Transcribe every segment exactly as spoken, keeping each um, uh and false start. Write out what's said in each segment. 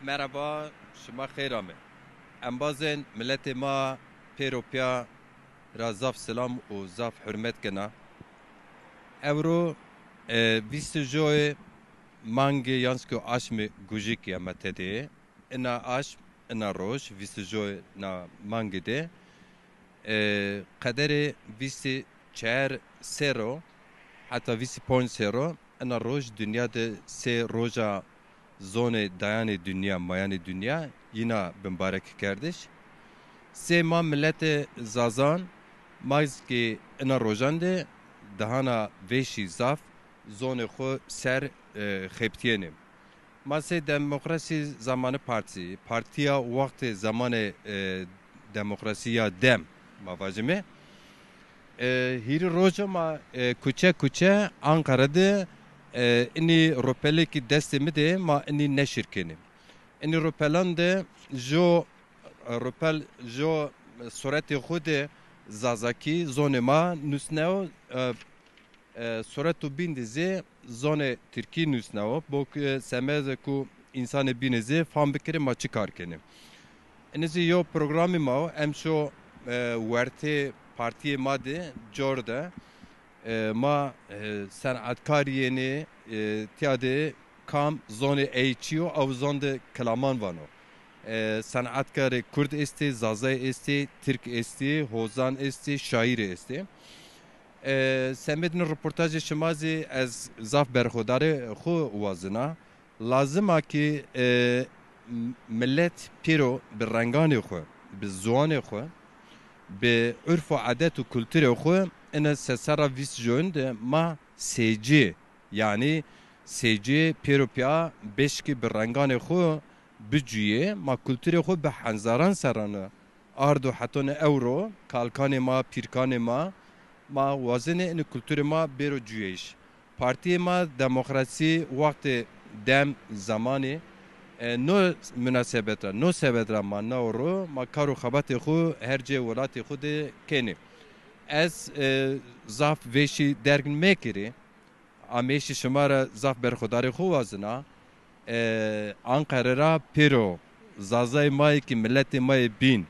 Merhaba, şima xeyr ame. Embazên miletê ma pêro pîya ra zaf selam û zaf hurmet kena. Ewro, e, vîst û joyê mangê yan zî ku aşmê gujik ya ma tede. Ina aşm, ina roj, vîst û joyê na mangê de, e, qederê vîst û çar serr o, heta vîst û ponc serr o, ina roj dinya de sê roja zonê dayanê dinya, mayanê dinya, yîna bimbarek kerdiş. Sê ma miletê Zazan, ma zî ki ina rojan de dahana vêşî zaf zonê xwu ser, e, xebitîyenê. Ma sey Demokrasî Zamanı Partisi, partîya wextê zamanê, e, demokrasîya dem, ma vajime. E, hîrî rojo ma, e, kuçe kuçe Anqara de, e, inî ropelê ki destê mi de ma inî neşir kenî. Inî ropelan de jo, e, ropel jo suretê xwu de zazakî zonê ma nusneo, e, e, sureto bîn de zî zonê tirkî nusneo. Bo ke semede ku însanê bîne zî fam bikirê ma çi kar kenê. Inî zî yo programê ma o. Emşo, e, wertê partîyê ma de cor de, e, ma, e, senetkarî yenê, e, tîya de kam zonê ey çi yo, ew zon de kilaman vano. E, senetkarê kurd estê, zazay estê, tirk estê, hozan estê, şaîrê estê. E, semedin roportajê şima zî ez zaf berxwedarê xwu wazena. Lazim a ki, e, m-, milet pêro bi renganê xwu, bi ziwanê xwu, bi urf û adet û kulturê xwu ine sesera vîst joyin de ma seycî, yanî seycî pêro pîya beşkî bi renganê xwu bicuyê, ma kulturê xwu bi henzaran serran ardo hetonê ewro, kalkanê ma, pîrkanê ma, ma wazenê inî kulturê ma bêro cuyayîş. Partîyê ma Demokrasî wextê dem, zamanê, e, no munasebet ra, no sebet ra ma nao ro, ma kar û xebatê xwu her cê welatê xwu de kenê. Ez, e, zaf vêşî derg mekirî, ameyîşê şima ra zaf berxwedarê xwu wazena. E, Anqere ra pêro zazayê ma yê ki miletê ma yê bîn,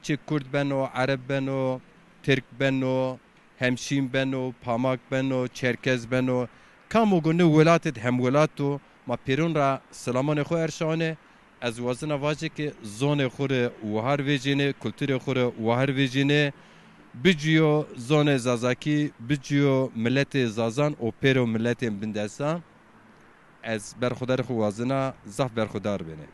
çi kurd beno, ereb beno, tirk beno, hemşîn beno, pamak beno, çerkez beno, kam o go nê welatê de hemwelat o, ma pêron ra silamanê xwu erşawne. Ez wazena vaje ke zonê xwu rê wahar vejînê, kulturê xwu rê wahar vejînê, bicîyo zonê zazakî, bicîyo miletê zazan û pêro miletên bindestan. Ez berxwedarê xwu wazena, zaf berxwedar benê.